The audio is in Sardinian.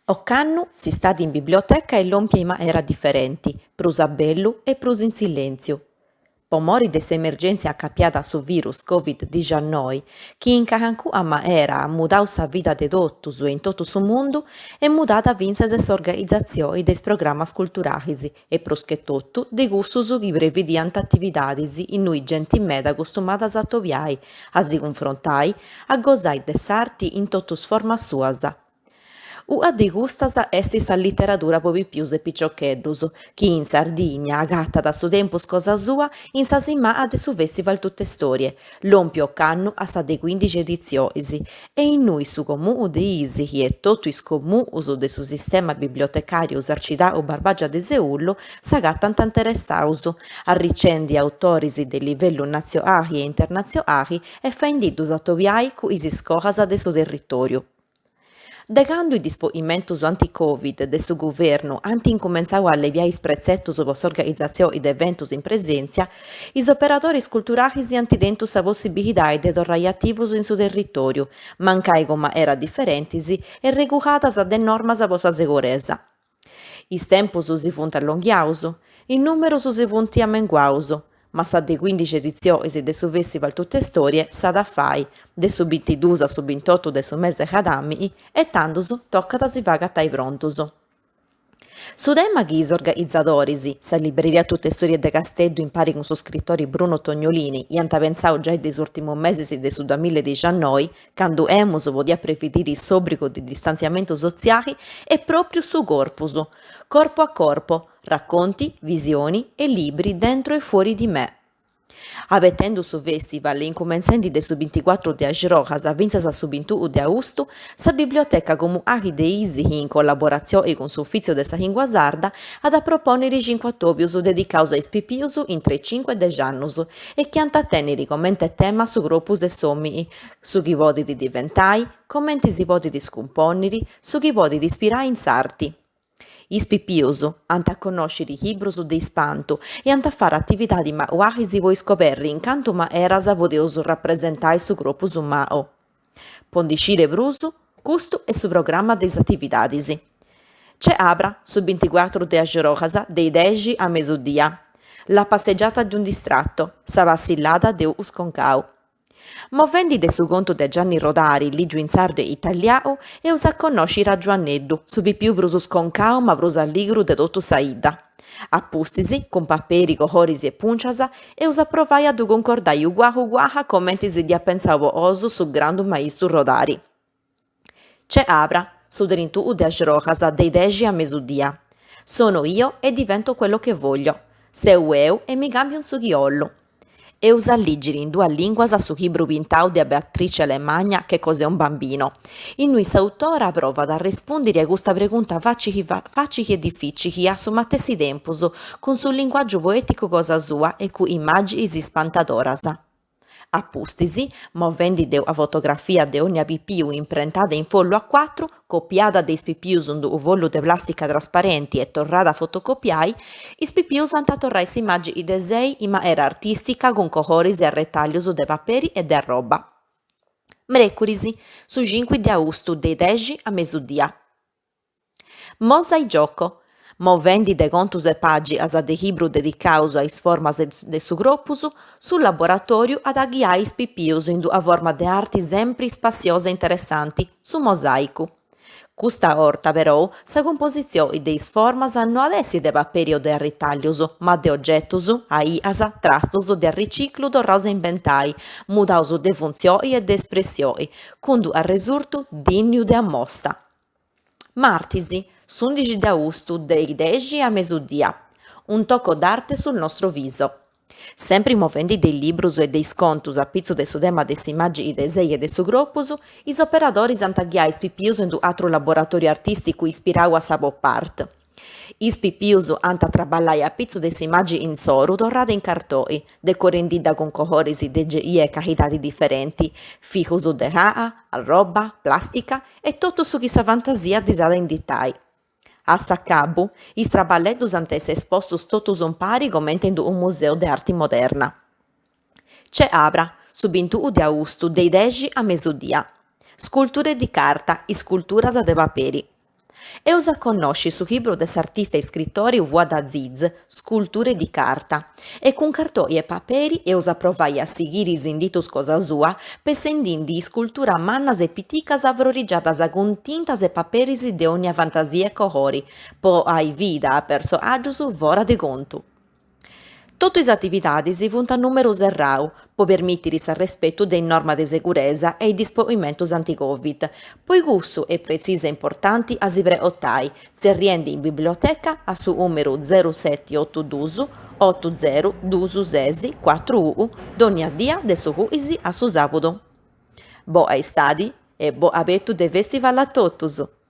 Ocannu s'istadi in biblioteca est lòmpia in manera diferenti, prus a bellu e prus in silèntziu. Po mori de s'emergèntzia acapiada a su virus Covid dixiannoi, chi in calincuna manera at mudau sa vida de totus e in totu su mundu, est mudada fintzas s'organizatzioni de is programmas culturalis e prus che totu de cussus chi previdiant atividadis innui genti meda costumàt a s'atobiai, a si cunfrontai, a gosai de s'arti in totu is formas suas. Ua de custas est sa literadura po pipius e piciocheddus, chi in Sardigna agatat su tempus cosa sua in sa simana de su Festival Tuttestorie, lòmpiu ocannu a sa de cuindixi editzionis, e innui su Comunu de Isili e totu is comunus de su sistema bibliotecàriu Sarcidanu Barbàgia de Seullu s'agatant interessaus, arricendi autoris de livellu natzionali e internatzionali e faendiddus atobiai cun is iscolas de su territòriu. De candu is disponimentus anti-Covid de su Guvernu ant incumentzau a allebiai is pretzetus po s'organizatzioni de eventus in presèntzia, is operadoris culturalis ant tentu sa possibilidadi de torrai ativus in su territòriu, mancai cun maneras diferentis e reguladas de normas po sa seguresa. Is tempus si funt allonghiaus, is nùmerus si funt amenguaus, ma sa de cuindixi editzionis de su Festival Tuttestorie s'at a fai, de su bintiduus a su bintotu de su mese 'e ladàmini, e tandus tocat a si fai agatai prontus. Su tema chi is organizadoris, sa libreria Tuttestorie de Casteddu impari cun su scritori Bruno Tognolini, iant pentzau giai de is ùrtimus mesis de su duamilla e dixiannoi, Candu nemus podiat previdiri s'òbrigu de distantziamentu sotziali est pròpriu su corpus, Corpo a corpo, racconti, visioni e libri dentro e fuori di me. Abetendu su festival, incumentzendi de su binticuatru de axroxas fintzas a su bintunu de austu, sa Biblioteca Comunali de Isili in collaboratzioni cun s'Ufìtziu de sa Lìngua Sarda at a propòniri cincu atòbius dedicaus a is pipius intre cincu e dexi annus e chi ant a tènniri comente tema su cropus 'e s'òmini, su chi podit diventai, comenti si podit scumpònniri, su chi podit ispirai in s'arti. Is pipius ant a connòsciri librus de ispantu e ant a fari atividadis manualis po iscoberri in cantu maneras podeus rapresentai su cropus umanu. Po ndi sciri prus, custu est su programma de is atividadis. Cenabra, su binticuatru de axroxas, de is dexi a mesudia. La passeggiata di un distratto, sa passillada de unu sconcau. Movendi de su contu de Gianni Rodari, lìgiu in sardu e italiau, eus a connòsciri a Giuanneddu, su pipiu prus sconcau ma prus alligru de totu sa 'idda. A pustis, cun paperi, coloris e pùncias, eus a provai a ddu cuncordai uguali uguali comenti si dd'iat pentzau po nosu su grandu maistu Rodari. Cenabra, su trintunu de axroxas, de is dexi a mesudia. Sono io e divento quello che voglio. Seu eu e mi càmbiu in su chi 'ollu. Eus a lìgiri in duas lìnguas su libru pintau de Beatrice Alemagna Che cos'è un bambino, innui s'autora provat a arrespùndiri a custa pregunta fàcili e difìcili a su matessi tempus, cun su linguàgiu poèticu cosa sua e cun imàginis ispantadoras. A pustis, movendi de una fotografia de ònnia pipiu imprentada in follu a cuatru, copiada de is pipius in unu follu de plàstica trasparenti e torrada a fotocopiai, is pipius ant a torrai s'imàgini de sei in manera artìstica cun coloris e arretàllius de paperi e de arroba. Mrècuris, su cincu de austu de is dexi a mesudia. Mosaigioco, movendi de contus e pàginas de libru dedicaus a is formas de su cropus, su laboratòriu at a ghiai is pipius in d'una forma de arti sempri spassiosa e interessanti, su mosàicu. Custa 'orta, perou, sa cumpositzioni de is formas no at essi de paperi o de arritàllius, ma de ogetus, ainas, trastus de arriciclu torraus a imbentai, mudaus de funtzioni e de espressioni, cun d'unu arresurtu dìnniu de ammosta. Martis, s'ùndixi de austu de is dexi a mesudia. Un tocco d'arte sul nostro viso. Sempri movendi de is librus e de is contus a pitzu de su tema de s'imàgini de sei e de su cropus, is operadoris ant a ghiai is pipius in d'unu atru laboratòriu artìsticu ispirau a sa pop art. Is pipius ant a traballai a pitzu de s'imàgini insoru torrada in cartoi, decorendidda cun coloris de genia e calidadi diferenti, filus de lana, arroba, plàstica e totu su chi sa fantasia ddis at a inditai. A s'acabu, is traballeddus ant essi espostus totus umpari comente in unu museu de arti moderna. Cenabra, su bintunu de austu de is dexi a mesudia. Sculture di carta, isculturas de paperi. Eus a connosci su libru de s'artista e iscritori Fuad Aziz, Sculture di carta, e cun cartoi e paperi eus a provai a sighiri is inditus cosa sua, pesendindi isculturas mannas e piticas frorigiadas cun tintas e paperis de ònnia fantasia e colori, po ai vida a personàgius fora de contu. Totu is atividadis funt a nùmeru serrau, po permìtiri s'arrespetu de is normas de seguresa e is disponimentus anti-Covid. Po cussu est pretzisu e importanti a si prenotai, tzerriendi in biblioteca a su nùmeru zeru seti otu dus otu zeru dus ses cuatru unu dònnia dia de su lunis a su sàbudu. Bona istadi e bo abetu de festival a totus!